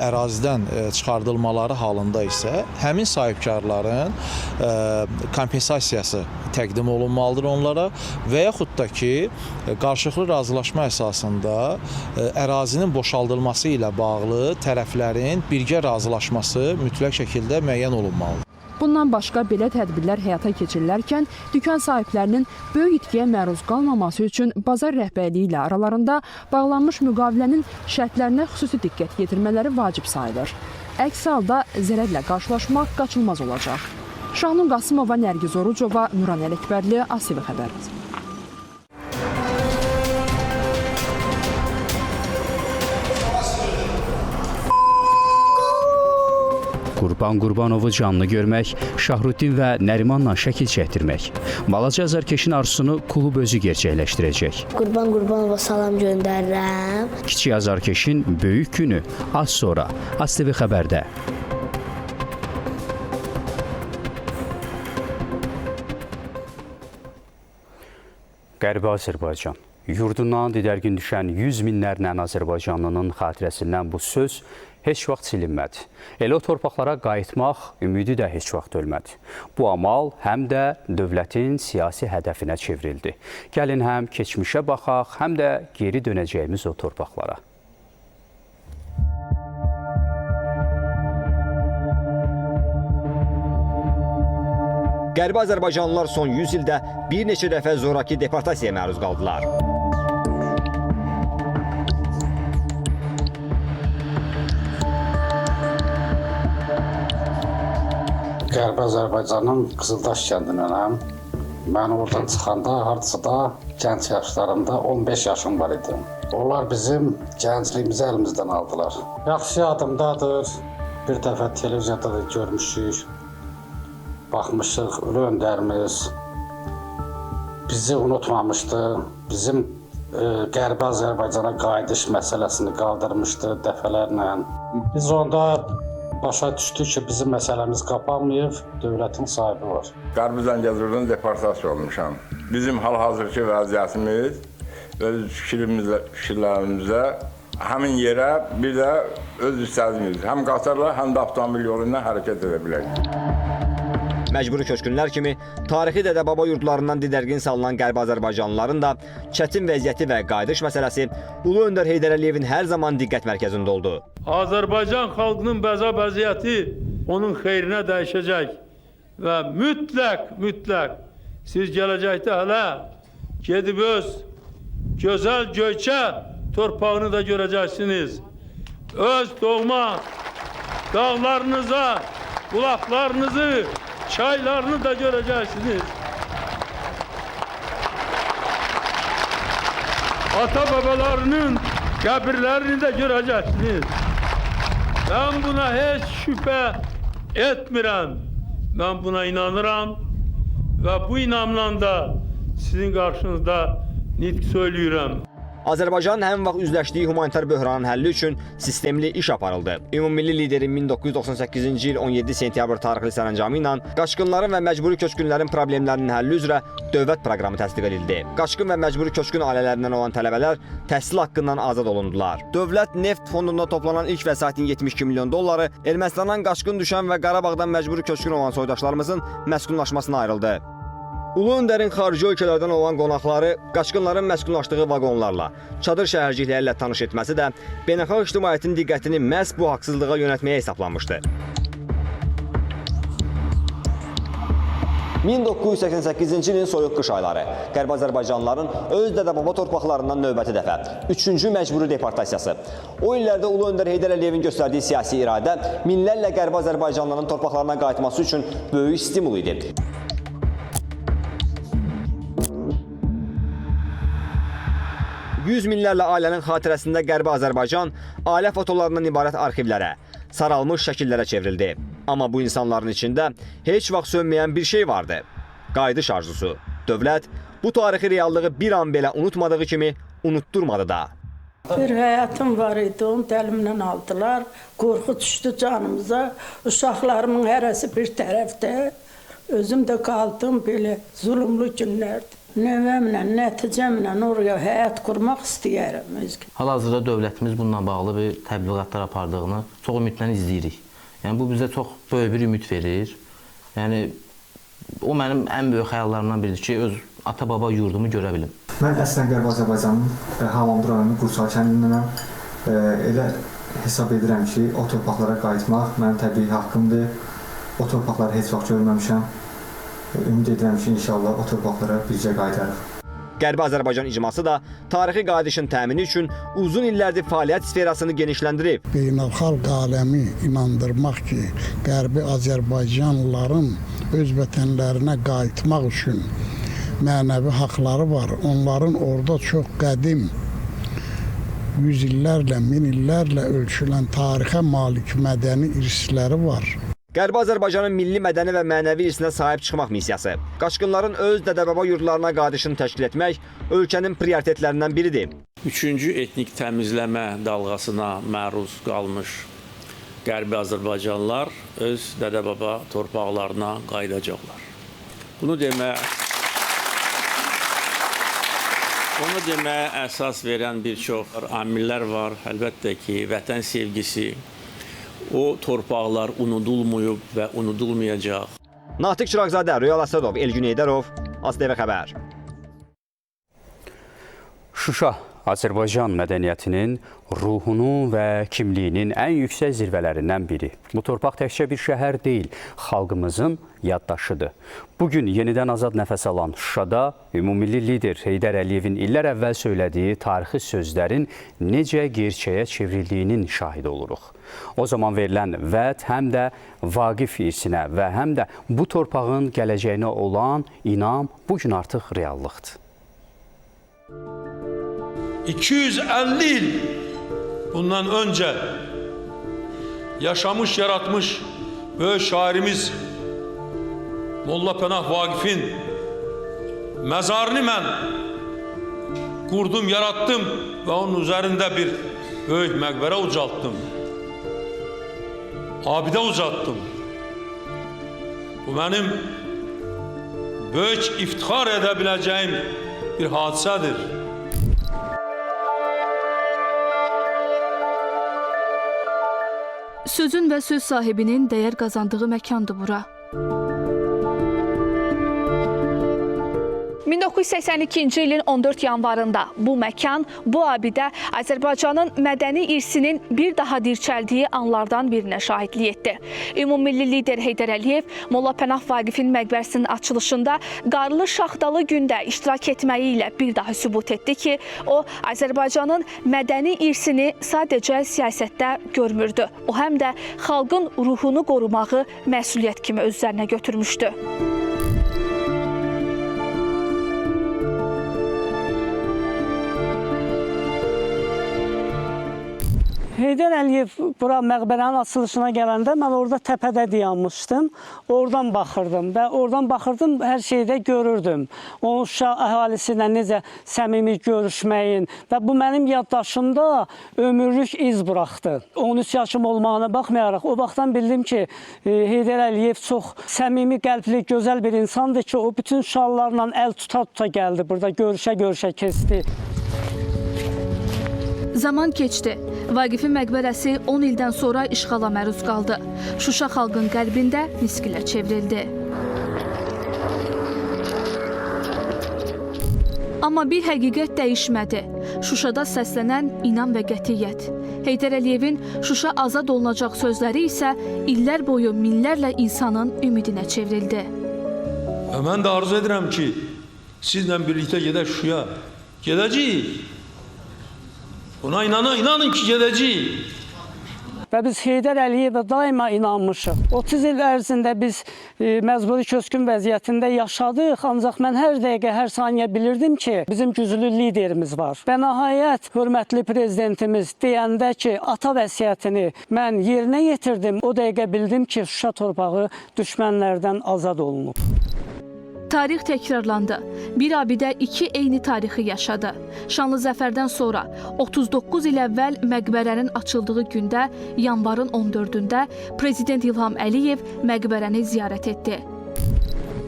ərazidən çıxardılmaları halında isə həmin sahibkarların kompensasiyası təqdim olunmalıdır onlara və yaxud da ki, qarşılıqlı razılaşma əsasında ərazinin boşaldılması ilə bağlı tərəflərin birgə razılaşması mütləq şəkildə müəyyən olunmalıdır. Bundan başqa belə tədbirlər həyata keçirilərkən dükan sahiblərinin böyük itkiyə məruz qalmaması üçün bazar rəhbərliyi ilə aralarında bağlanmış müqavilənin şərtlərinə xüsusi diqqət yetirmələri vacib sayılır. Əks halda zərərlə qarşılaşmaq qaçılmaz olacaq. Şahnun Qasımova, Nərgiz Orucova, Nuran Ələkbərli, ASV Xəbər. Qurban Qurbanovu canlı görmək, Şahruddin və Nərimanla şəkil çəkdirmək. Balaca azarkeşin arzusunu klub özü gerçəkləşdirəcək. Qurban Qurbanova salam göndərirəm. Kiçik azarkeşin böyük günü az sonra ASTV Xəbərdə. Qərbi Azərbaycan. Yurdundan didərgin düşən 100 minlərlə Azərbaycanlının xatirəsindən bu söz heç vaxt silinmədi. Elə o torpaqlara qayıtmaq ümidi də heç vaxt ölmədi. Bu amal həm də dövlətin siyasi hədəfinə çevrildi. Gəlin həm keçmişə baxaq, həm də geri dönəcəyimiz o torpaqlara. Qərbi Azərbaycanlılar son 100 ildə bir neçə dəfə zoraki deportasiyaya məruz qaldılar. Qərbi Azərbaycanın Qızıldaş kəndindənəm. Mən oradan çıxanda hardasa da gənc yaşlarımda 15 yaşım var idi. Onlar bizim gəncliyimizi əlimizdən aldılar. Yaxşı yadımdadır. Bir dəfə televiziyada da görmüşük. Baxmışıq, ulu öndərimiz bizi unutmamışdı. Bizim Qərbi Azərbaycana qayıdış məsələsini qaldırmışdı dəfələrlə. Biz onda başa düşdük ki, bizim məsələmiz qapanmayıb, dövlətin sahibi var. Qərbi Zəngəzurdan deportasiya olmuşam. Bizim hal-hazırki vəziyyətimiz öz fikirlərimizə həmin yerə bir də öz istədiyimiz, həm qatarla, həm də avtomobil yolu ilə hərəkət edə bilərik. Məcburi köçkünlər kimi tarixi dədə-baba yurdlarından didərgin salınan Qərbi Azərbaycanlıların da çətin vəziyyəti və qayıdış məsələsi Ulu Öndər Heydər Əliyevin hər zaman diqqət mərkəzində oldu. Azərbaycan xalqının bəza vəziyyəti onun xeyrinə dəyişəcək və mütləq siz gələcəkdə hələ gedib öz gözəl Göyçə torpağını da görəcəksiniz. Öz doğma dağlarınıza, bulaqlarınızı, çaylarını da göreceksiniz. Ata-babalarının qəbirlərini də göreceksiniz. Ben buna heç şübhə etmirəm. Ben buna inanıram və bu inamla da sizin qarşınızda nitq söyləyirəm. Azərbaycanın həmin vaxt üzləşdiyi humanitar böhranın həlli üçün sistemli iş aparıldı. Ümummilli liderin 1998-ci il 17 sentyabr tarixli sərəncamı ilə qaçqınların və məcburi köçkünlərin problemlərinin həlli üzrə dövlət proqramı təsdiq edildi. Qaçqın və məcburi köçkün ailələrindən olan tələbələr təhsil haqqından azad olundular. Dövlət Neft Fondunda toplanan ilk vəsaitin 72 milyon dolları Ermənistandan qaçqın düşən və Qarabağdan məcburi köçkün olan soydaşlarımızın məskunlaşmasına ayrıldı. Ulu Öndərin xarici ölkələrdən olan qonaqları qaçqınların məskunlaşdığı vaqonlarla, çadır şəhərcikləri ilə tanış etməsi də beynəlxalq ictimaiyyətin diqqətini məhz bu haqsızlığa yönəltməyə hesablanmışdı. 1988-ci ilin soyuq qış ayları Qərbi Azərbaycanlıların öz dədə-baba torpaqlarından növbəti dəfə 3-cü məcburi deportasiyası. O illərdə Ulu Öndər Heydər Əliyevin göstərdiyi siyasi iradə minlərlə Qərbi Azərbaycanlıların torpaqlarına qayıtması üçün böyük stimul idi. Yüz minlərlə ailənin xatirəsində Qərbi Azərbaycan ailə fotolarından ibarət arxivlərə, saralmış şəkillərə çevrildi. Amma bu insanların içində heç vaxt sönməyən bir şey vardı. Qayıdış arzusu. Dövlət bu tarixi reallığı bir an belə unutmadığı kimi unutturmadı da. Bir həyatım var idi, onu da əlimdən aldılar. Qorxu düşdü canımıza. Uşaqlarımın hərəsi bir tərəfdə. Özüm də qaldım belə zulümlü günlərdə. Növəmlə, nəticəmlə oraya həyat qurmaq istəyərəm özgə. Hal-hazırda dövlətimiz bununla bağlı bir təbliğatlar apardığını çox ümidlə izləyirik. Yəni bu bizə çox böyük bir ümid verir. Yəni o mənim ən böyük xəyallarımdan biridir ki, öz ata-baba yurdumu görə bilim. Mən əslən Qərbi Azərbaycanın Hamamlı rayonu Qurçalı kəndindənəm. Elə hesab edirəm ki, o torpaqlara qayıtmaq mənim təbii haqqımdır. O torpaqları heç vaxt görməmişəm. Ümid edirəm ki, inşallah o torpaqlara bircə qayıdarıq. Qərbi Azərbaycan icması da tarixi qayıdışın təmini üçün uzun illərdir fəaliyyət sferasını genişləndirib. Beynəlxalq aləmi inandırmaq ki, Qərbi Azərbaycanlıların öz vətənlərinə qayıtmaq üçün mənəvi haqları var. Onların orada çox qədim, yüz illərlə, min illərlə ölçülən tarixə malik mədəni irsləri var. Qərbi Azərbaycanın milli, mədəni və mənəvi irsinə sahib çıxmaq missiyası, qaçqınların öz dədə-baba yurdlarına qayıdışını təşkil etmək ölkənin prioritetlərindən biridir. Üçüncü etnik təmizləmə dalğasına məruz qalmış Qərbi Azərbaycanlılar öz dədə-baba torpaqlarına qayıdacaqlar. Bunu deməyə əsas verən bir çox amillər var. Əlbəttə ki, vətən sevgisi, o torpaqlar unudulmayıb və unudulmayacaq. Natiq Çıraqzadə, Rüyal Əsədov, Elgün Heydərov, AzTV Xəbər. Şuşa Azərbaycan mədəniyyətinin ruhunun və kimliyinin ən yüksək zirvələrindən biri. Bu torpaq təkcə bir şəhər deyil, xalqımızın yaddaşıdır. Bugün yenidən azad nəfəs alan Şuşada ümummilli lider Heydər Əliyevin illər əvvəl söylədiyi tarixi sözlərin necə gerçəyə çevrildiyinin şahidi oluruq. O zaman verilən vəd həm də Vaqif irsinə və həm də bu torpağın gələcəyinə olan inam bugün artıq reallıqdır. 250 il bundan önce yaşamış, yaratmış böyük şairimiz Molla Pənah Vaqifin məzarını mən qurdum, yarattım və onun üzərində bir böyük məqbərə ucaltdım. Abidə ucaltdım. Bu mənim böyük iftixar edə biləcəyim bir hadisədir. Sözün və söz sahibinin dəyər qazandığı məkandır bura. 1982-ci ilin 14 yanvarında bu məkan, bu abidə Azərbaycanın mədəni irsinin bir daha dirçəldiyi anlardan birinə şahidlik etdi. Ümummilli lider Heydər Əliyev Molla Pənah Vaqifin məqbərəsinin açılışında qarlı şaxtalı gündə iştirak etməyi ilə bir daha sübut etdi ki, o Azərbaycanın mədəni irsini sadəcə siyasətdə görmürdü. O həm də xalqın ruhunu qorumağı məsuliyyət kimi öz üzərinə götürmüşdü. Heydər Əliyev bura məqbərənin açılışına gələndə mən orada təpədə dayanmışdım. Oradan baxırdım və oradan baxırdım, hər şeyi də görürdüm. Onun Şuşa əhalisi ilə necə səmimi görüşməyin və bu mənim yaddaşımda ömürlük iz buraxdı. 13 yaşım olmağına baxmayaraq o vaxtdan bildim ki, Heydər Əliyev çox səmimi, qəlbli, gözəl bir insandır ki, o bütün Şuşalılarla əl tuta-tuta gəldi burada, görüşə-görüşə keçdi. Zaman keçdi. Vaqifin məqbərəsi 10 ildən sonra işğala məruz qaldı. Şuşa xalqın qəlbində miskilə çevrildi. Amma bir həqiqət dəyişmədi. Şuşada səslənən inam və qətiyyət. Heydər Əliyevin Şuşa azad olunacaq sözləri isə illər boyu minlərlə insanın ümidinə çevrildi. Və mən də arzu edirəm ki, sizlə birlikdə gedək Şuşaya. Gedəcəyik. Buna inanın ki, gedəcəyik. Və biz Heydər Əliyevə daima inanmışıq. 30 il ərzində biz məcburi köçkün vəziyyətində yaşadıq, ancaq mən hər dəqiqə, hər saniyə bilirdim ki, bizim güclü liderimiz var. Və nəhayət, hörmətli prezidentimiz deyəndə ki, ata vəsiyyətini mən yerinə yetirdim, o dəqiqə bildim ki, Şuşa torpağı düşmənlərdən azad olunub. Tarix təkrarlandı. Bir abidə iki eyni tarixi yaşadı. Şanlı zəfərdən sonra 39 il əvvəl məqbərənin açıldığı gündə, yanvarın 14-ündə Prezident İlham Əliyev məqbərəni ziyarət etdi.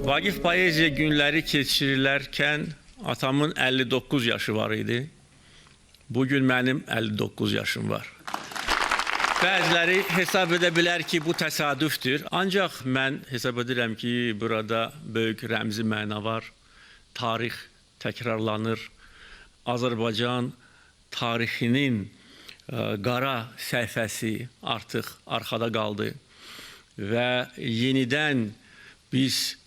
Vaqif poeziya günləri keçirilərkən atamın 59 yaşı var idi. Bugün mənim 59 yaşım var. Bəziləri hesab edə bilər ki, bu təsadüfdür. Ancaq mən hesab edirəm ki, burada böyük rəmzi məna var. Tarix təkrarlanır. Azərbaycan tarixinin qara səhifəsi artıq arxada qaldı. Və yenidən biz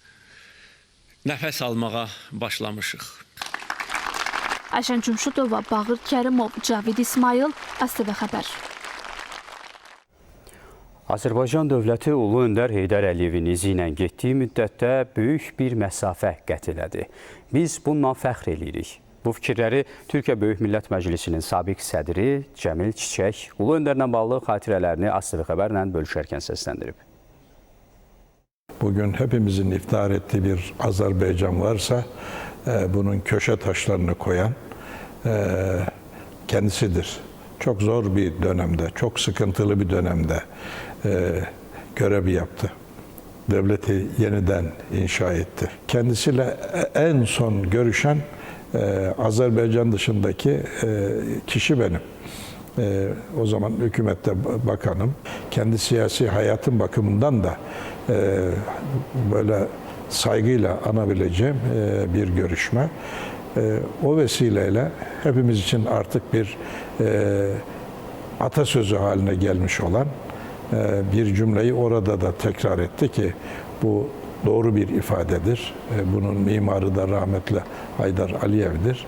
nəfəs almağa başlamışıq. Ayşən Cümşudova, Bağır Kərimov, Cavid İsmayıl, ASTV Xəbər. Azərbaycan dövləti Ulu Öndər Heydər Əliyevin izi ilə getdiyi müddətdə böyük bir məsafə qət elədi. Biz bununla fəxr eləyirik. Bu fikirləri Türkiyə Böyük Millət Məclisinin sabiq sədri Cəmil Çiçək Ulu Öndərlə bağlı xatirələrini ASTV Xəbərlə bölüşərkən səsləndirib. Bugün hepimizin iftihar ettiği bir Azerbaycan varsa bunun köşe taşlarını koyan kendisidir. Çok zor bir dönemde, çok sıkıntılı bir dönemde görevi yaptı. Devleti yeniden inşa etti. Kendisiyle en son görüşen Azerbaycan dışındaki kişi benim. O zaman hükümette bakanım. Kendi siyasi hayatım bakımından da böyle saygıyla anabileceğim bir görüşme. O vesileyle hepimiz için artık bir atasözü haline gelmiş olan bir cümleyi orada da tekrar etti ki bu doğru bir ifadedir. Bunun mimarı da rahmetli Haydar Aliyev'dir.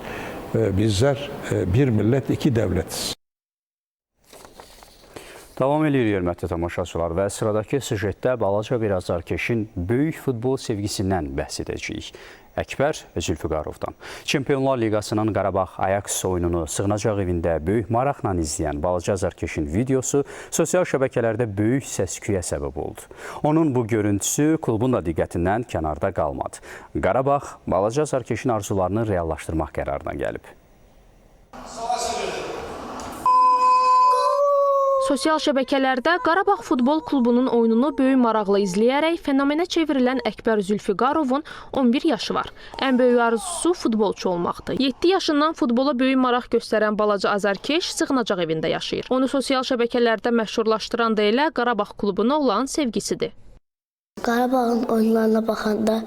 Bizler bir millet, iki devletiz. Davam edirik hörmətli tamaşaçılar və sıradakı süjetdə balaca bir azarkeşin böyük futbol sevgisindən bəhs edəcəyik. Əkbər Zülfüqarovdan. Çempionlar Liqasının Qarabağ Ajax oyununu sığınacaq evində böyük maraqla izləyən balaca azarkeşin videosu sosial şəbəkələrdə böyük səs-küyə səbəb oldu. Onun bu görüntüsü klubun da diqqətindən kənarda qalmadı. Qarabağ balaca azarkeşin arzularını reallaşdırmaq qərarına gəlib. Sosial şəbəkələrdə Qarabağ futbol klubunun oyununu böyük maraqla izləyərək fenomenə çevrilən Əkbər Zülfüqarovun 11 yaşı var. Ən böyük arzusu futbolçu olmaqdır. 7 yaşından futbola böyük maraq göstərən balaca azarkeş sığınacaq evində yaşayır. Onu sosial şəbəkələrdə məşhurlaşdıran da elə Qarabağ klubuna olan sevgisidir. Qarabağın oyunlarına baxanda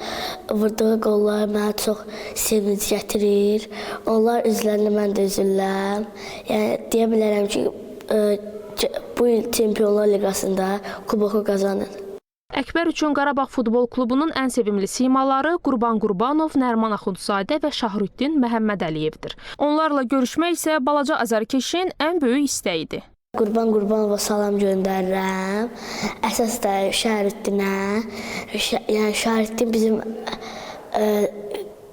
vurduğu qollar mənə çox sevinc gətirir. Onlar üzlərində mən də üzülürəm. Yəni deyə bilərəm ki, bu il Çempionlar Liqasında kuboku qazanır. Əkbər üçün Qarabağ futbol klubunun ən sevimli simaları Qurban Qurbanov, Nərman Axundzadə və Şahrüddin Məhəmmədəliyevdir. Onlarla görüşmək isə balaca azarkeşin ən böyük istəyidir. Qurban Qurbanova salam göndərirəm. Əsas da Şahrüddinə. Yəni Şahrüddin bizim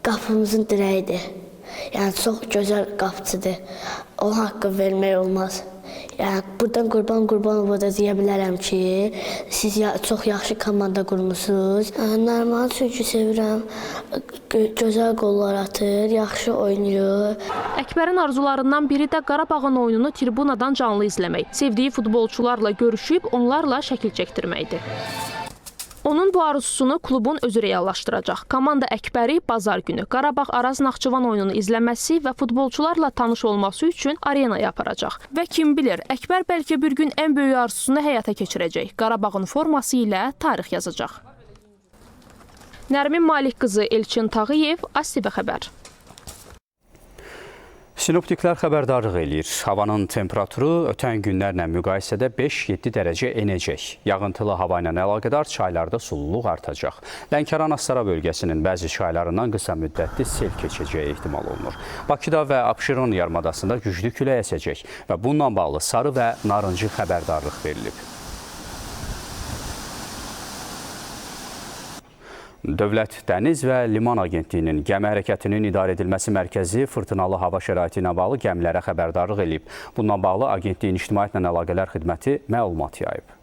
qapımızın dirəyidir. Yəni çox gözəl qapıcıdır. Onun haqqı vermək olmaz. Yəni buradan Qurban Qurbanova da deyə bilərəm ki, siz çox yaxşı komanda qurmusunuz. Nərmanı çünki sevirəm, gözəl qollar atır, yaxşı oynayır. Əkbərin arzularından biri də Qarabağın oyununu tribunadan canlı izləmək, sevdiyi futbolçularla görüşüb onlarla şəkil çəkdirməkdir. Onun bu arzusunu klubun özü reallaşdıracaq. Komanda Əkbəri bazar günü Qarabağ Araz Naxçıvan oyununu izləməsi və futbolçularla tanış olması üçün arenaya aparacaq. Və kim bilir, Əkbər bəlkə bir gün ən böyük arzusunu həyata keçirəcək. Qarabağın forması ilə tarix yazacaq. Nərmin Malik qızı Elçin Tağıyev, ASTV xəbər. Sinoptiklər xəbərdarlıq eləyir. Havanın temperaturu ötən günlərlə müqayisədə 5-7 dərəcə enəcək. Yağıntılı hava ilə əlaqədar çaylarda sululuq artacaq. Lənkəran-Astara bölgəsinin bəzi çaylarından qısa müddətli sel keçəcəyi ehtimal olunur. Bakıda və Abşeron yarımadasında güclü külək əsəcək və bununla bağlı sarı və narıncı xəbərdarlıq verilib. Dövlət Dəniz və Liman Agentliyinin gəmi hərəkətinin idarə edilməsi mərkəzi fırtınalı hava şəraiti ilə bağlı gəmilərə xəbərdarlıq eləyib. Bununla bağlı Agentliyin İctimaiyyətlə Əlaqələr Xidməti məlumat yayıb.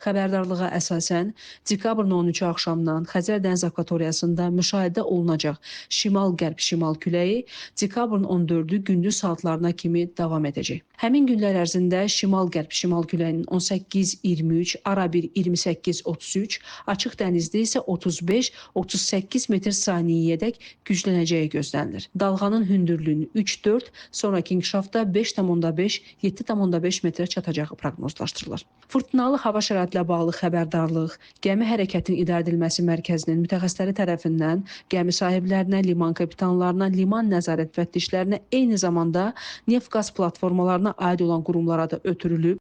Xəbərdarlığa əsasən dekabrın 13-ü axşamdan Xəzər dəniz akvatoriyasında müşahidə olunacaq şimal-qərb-şimal küləyi dekabrın 14-ü gündüz saatlarına kimi davam edəcək. Həmin günlər ərzində şimal-qərb-şimal küləyinin 18-23, arabir 28-33, açıq dənizdə isə 35-38 metr saniyəyədək güclənəcəyi gözlənilir. Dalğanın hündürlüyünün 3-4, sonraki inkişafda 5,5-7,5 metrə çatacağı proqnozlaşdırılır. Fırtınalı hava şəraitlə bağlı xəbərdarlıq gəmi hərəkətinin idarə edilməsi mərkəzinin mütəxəssisləri tərəfindən gəmi sahiblərinə, liman kapitanlarına, liman nəzarət müfəttişlərinə, eyni zamanda neft-qaz platformalarına aid olan qurumlara da ötürülüb.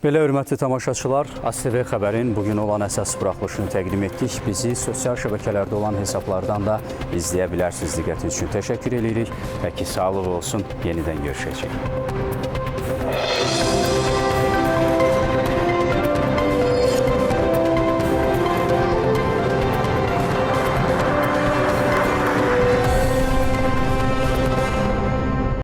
Belə hörmətli tamaşaçılar, ASTV xəbərin bugün olan əsas buraxılışını təqdim etdik. Bizi sosial şəbəkələrdə olan hesablardan da izləyə bilərsiniz. Diqqətiniz üçün təşəkkür edirik. Pəki sağlıq olsun. Yenidən görüşəcəyik.